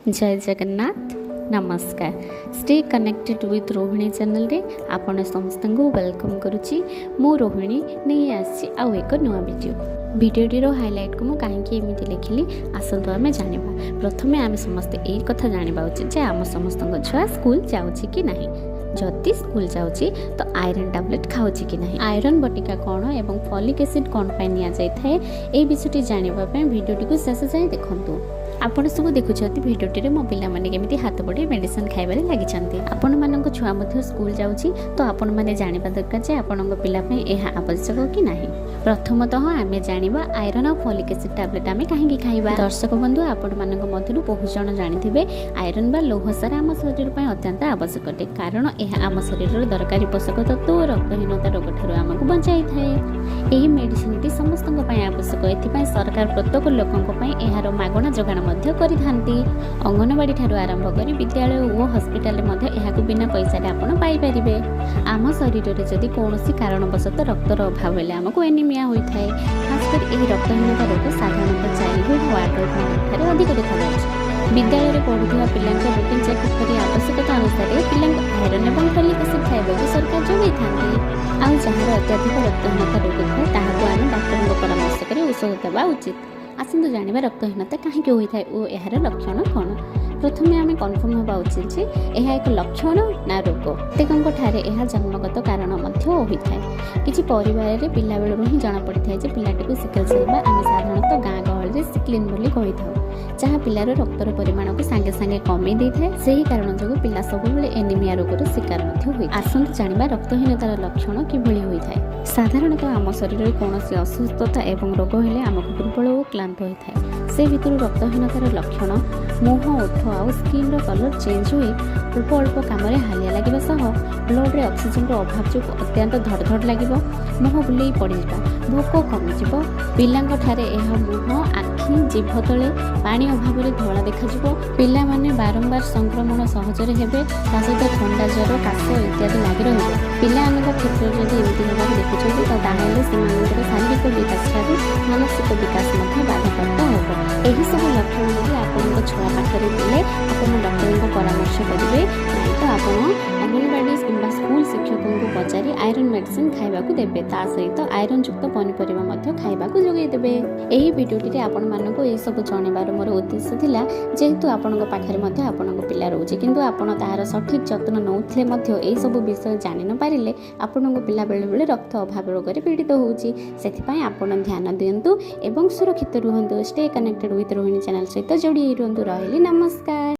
ଜୟ ଜଗନ୍ନାଥ, ନମସ୍କାର। Stay connected with Rohini ଚ୍ୟାନେଲରେ ଆପଣ ସମସ୍ତଙ୍କୁ welcome କରୁଛି। ମୁଁ ରୋହିଣୀ ନେଇ ଆସିଛି ଆଉ ଏକ ନୂଆ ଭିଡ଼ିଓ। ଭିଡ଼ିଓଟିର ହାଇଲାଇଟ୍କୁ ମୁଁ କାହିଁକି ଏମିତି ଲେଖିଲି, ଆସନ୍ତୁ ଆମେ ଜାଣିବା। ପ୍ରଥମେ ଆମେ ସମସ୍ତେ ଏଇ କଥା ଜାଣିବା ଉଚିତ ଯେ ଆମ ସମସ୍ତଙ୍କ ଛୁଆ ସ୍କୁଲ ଯାଉଛି କି ନାହିଁ। ଯଦି ସ୍କୁଲ ଯାଉଛି ତ ଆଇରନ୍ ଟାବଲେଟ୍ ଖାଉଛି କି ନାହିଁ। ଆଇରନ୍ ବଟିକା କ'ଣ ଏବଂ ଫଲିକ୍ ଏସିଡ୍ କ'ଣ ପାଇଁ ନିଆଯାଇଥାଏ, ଏହି ବିଷୟଟି ଜାଣିବା ପାଇଁ ଭିଡ଼ିଓଟିକୁ ଶେଷ ଯାଏଁ ଦେଖନ୍ତୁ। ଆପଣ ସବୁ ଦେଖୁଛନ୍ତି ଭିଡ଼ିଓଟିରେ ମୋ ପିଲାମାନେ କେମିତି ହାତ ବଢ଼େଇ ମେଡ଼ିସିନ ଖାଇବାରେ ଲାଗିଛନ୍ତି। ଆପଣମାନଙ୍କ ଛୁଆ ମଧ୍ୟ ସ୍କୁଲ ଯାଉଛି ତ ଆପଣମାନେ ଜାଣିବା ଦରକାର ଯେ ଆପଣଙ୍କ ପିଲା ପାଇଁ ଏହା ଆବଶ୍ୟକ କି ନାହିଁ। ପ୍ରଥମତଃ ଆମେ ଜାଣିବା ଆଇରନ୍ ଆଉ ଫଲିକ୍ ଏସିଡ୍ ଟାବଲେଟ୍ ଆମେ କାହିଁକି ଖାଇବା। ଦର୍ଶକ ବନ୍ଧୁ, ଆପଣମାନଙ୍କ ମଧ୍ୟରୁ ବହୁତ ଜଣ ଜାଣିଥିବେ, ଆଇରନ୍ ବା ଲୌହ ସାର ଆମ ଶରୀର ପାଇଁ ଅତ୍ୟନ୍ତ ଆବଶ୍ୟକ ଅଟେ, କାରଣ ଏହା ଆମ ଶରୀରର ଦରକାରୀ ପୋଷକ ତତ୍ତ୍ୱ ଓ ରକ୍ତହୀନତା ରୋଗଠାରୁ ଆମକୁ ବଞ୍ଚାଇଥାଏ। ଏହି ମେଡ଼ିସିନଟି ସମସ୍ତଙ୍କ ପାଇଁ ଆବଶ୍ୟକ। ଏଥିପାଇଁ ସରକାର ପ୍ରତ୍ୟେକ ଲୋକଙ୍କ ପାଇଁ ଏହାର ମାଗଣା ଯୋଗାଣ ମଧ୍ୟ କରିଥାନ୍ତି। ଅଙ୍ଗନବାଡ଼ି ଠାରୁ ଆରମ୍ଭ କରି ବିଦ୍ୟାଳୟ ଓ ହସ୍ପିଟାଲରେ ମଧ୍ୟ ଏହାକୁ ବିନା ପଇସାରେ ଆପଣ ପାଇପାରିବେ। ଆମ ଶରୀରରେ ଯଦି କୌଣସି କାରଣବଶତଃ ରକ୍ତର ଅଭାବ ହେଲେ ଆମକୁ ଏନିମିଆ ହୋଇଥାଏ। ଖାସ୍ କରି ଏହି ରକ୍ତହୀନତା ରୋଗ ସାଧାରଣତଃ ଚାଇଲ୍ଡହୁଡ୍ ଓ ଆଡଲ୍ଟମାନଙ୍କ ଠାରେ ଅଧିକ ଦେଖାଯାଉଛି। ବିଦ୍ୟାଳୟରେ ପଢ଼ୁଥିବା ପିଲାଙ୍କ ରୁଟିନ୍ ଚେକଅପ୍ କରି ଆବଶ୍ୟକତା ଅନୁସାରେ ପିଲାଙ୍କୁ ଆଇରନ୍ ଏବଂ ଫଲିକ୍ ଏସିଡ୍ ଖାଇବାକୁ ସରକାର ଯୋଗାଇଥାନ୍ତି। ଆଉ ଯାହାର ଅତ୍ୟଧିକ ରକ୍ତହୀନତା ରୋଗ ଥାଏ, ତାହାକୁ ଆମେ ଡାକ୍ତରଙ୍କ ପରାମର୍ଶ କରି ଔଷଧ ଦେବା ଉଚିତ। ଆସନ୍ତୁ ଜାଣିବା ରକ୍ତହୀନତା କାହିଁକି ହୋଇଥାଏ ଓ ଏହାର ଲକ୍ଷଣ କ'ଣ। ପ୍ରଥମେ ଆମେ କନଫର୍ମ ହେବା ଉଚିତ ଯେ ଏହା ଏକ ଲକ୍ଷଣ ନା ରୋଗ। କେତେକଙ୍କ ଠାରେ ଏହା ଜନ୍ମଗତ କାରଣ ମଧ୍ୟ ହୋଇଥାଏ। କିଛି ପରିବାରରେ ପିଲାବେଳରୁ ହିଁ ଜଣାପଡ଼ିଥାଏ ଯେ ପିଲାଟିକୁ ସିକଲ ସେଲ୍ ବା ଆମେ ସାଧାରଣତଃ ଗାଁ ଗହଳିରେ ସିକ୍ଲିନ୍ ବୋଲି କହିଥାଉ, ଯାହା ପିଲାର ରକ୍ତର ପରିମାଣକୁ ସାଙ୍ଗେ ସାଙ୍ଗେ କମେଇ ଦେଇଥାଏ। ସେହି କାରଣ ଯୋଗୁଁ ପିଲା ସବୁବେଳେ ଏନିମିଆ ରୋଗର ଶିକାର ମଧ୍ୟ ହୁଏ। ଆସନ୍ତୁ ଜାଣିବା ରକ୍ତହୀନତାର ଲକ୍ଷଣ କିଭଳି ହୋଇଥାଏ। ସାଧାରଣତଃ ଆମ ଶରୀରରେ କୌଣସି ଅସୁସ୍ଥତା ଏବଂ ରୋଗ ହେଲେ ଆମକୁ ଦୁର୍ବଳ ଓ କ୍ଳାନ୍ତ ହୋଇଥାଏ। ସେ ଭିତରୁ ରକ୍ତହୀନତାର ଲକ୍ଷଣ ମୁହଁ, ଓଠ ଆଉ ସ୍କିନ୍ର କଲର୍ ଚେଞ୍ଜ ହୋଇ ଅଳ୍ପ ଅଳ୍ପ କାମରେ ହାଲିଆ ଲାଗିବା ସହ ବ୍ଲଡ଼ରେ ଅକ୍ସିଜେନର ଅଭାବ ଯୋଗୁଁ ଅତ୍ୟନ୍ତ ଧଡ଼ ଧଡ଼ ଲାଗିବ, ମୁହଁ ବୁଲେଇ ପଡ଼ିଯିବା, ଭୋକ କମିଯିବ। ପିଲାଙ୍କଠାରେ ଏହା ମୁହଁ, ଆଖି, ଜିଭ ତଳେ ପାଣି ଅଭାବରେ ଧଳା ଦେଖାଯିବ। ପିଲାମାନେ ବାରମ୍ବାର ସଂକ୍ରମଣ ସହଜରେ ହେବେ। ତା ସହିତ ଥଣ୍ଡା, ଜ୍ୱର, କାଶ ଇତ୍ୟାଦି ଲାଗି ରହିବ। ପିଲାମାନଙ୍କ କ୍ଷେତ୍ରରେ ଯଦି ଏମିତି ହେବାକୁ ଦେଖୁଛନ୍ତି ତ ତାହେଲେ ସେମାନଙ୍କର ଶାରୀରିକ ବିକାଶ ଠାରୁ ମାନସିକ ବିକାଶ ମଧ୍ୟ ବାଧାପ୍ରାପ୍ତ ହେବ। ଏହିସବୁ ଲକ୍ଷଣ ଯଦି ଆପଣଙ୍କ ଛୁଆ ପାଖରେ ଥିଲେ ଆପଣ ଡକ୍ଟରଙ୍କ ପରାମର୍ଶ କରିବେ, ନାହିଁ ତ ଆପଣ ଅଙ୍ଗନବାଡ଼ି କିମ୍ବା ସ୍କୁଲ ଶିକ୍ଷକଙ୍କୁ ପଚାରି ଆଇରନ୍ ମେଡ଼ିସିନ ଖାଇବାକୁ ଦେବେ। ତା ସହିତ ଆଇରନ୍ ଯୁକ୍ତ ପନିପରିବା ମଧ୍ୟ ଖାଇବାକୁ ଯୋଗାଇ ଦେବେ। ଏହି ଭିଡ଼ିଓଟିରେ ଆପଣମାନଙ୍କୁ ଏହିସବୁ ଜଣାଇବାର ମୋର ଉଦ୍ଦେଶ୍ୟ ଥିଲା, ଯେହେତୁ ଆପଣଙ୍କ ପାଖରେ ମଧ୍ୟ ଆପଣଙ୍କ ପିଲା ରହୁଛି, କିନ୍ତୁ ଆପଣ ତାହାର ସଠିକ୍ ଯତ୍ନ ନେଉଥିଲେ ମଧ୍ୟ ଏହିସବୁ ବିଷୟ ଜାଣି ନ ପାରିଲେ ଆପଣଙ୍କ ପିଲା ବେଳେବେଳେ ରକ୍ତ ଅଭାବ ରୋଗରେ ପୀଡ଼ିତ ହେଉଛି। ସେଥିପାଇଁ ଆପଣ ଧ୍ୟାନ ଦିଅନ୍ତୁ ଏବଂ ସୁରକ୍ଷିତ ରୁହନ୍ତୁ। Stay connected with Rohini channel ସହିତ ଯୋଡ଼ି ହେଇ ରୁହନ୍ତୁ। ରହିଲି, ନମସ୍କାର।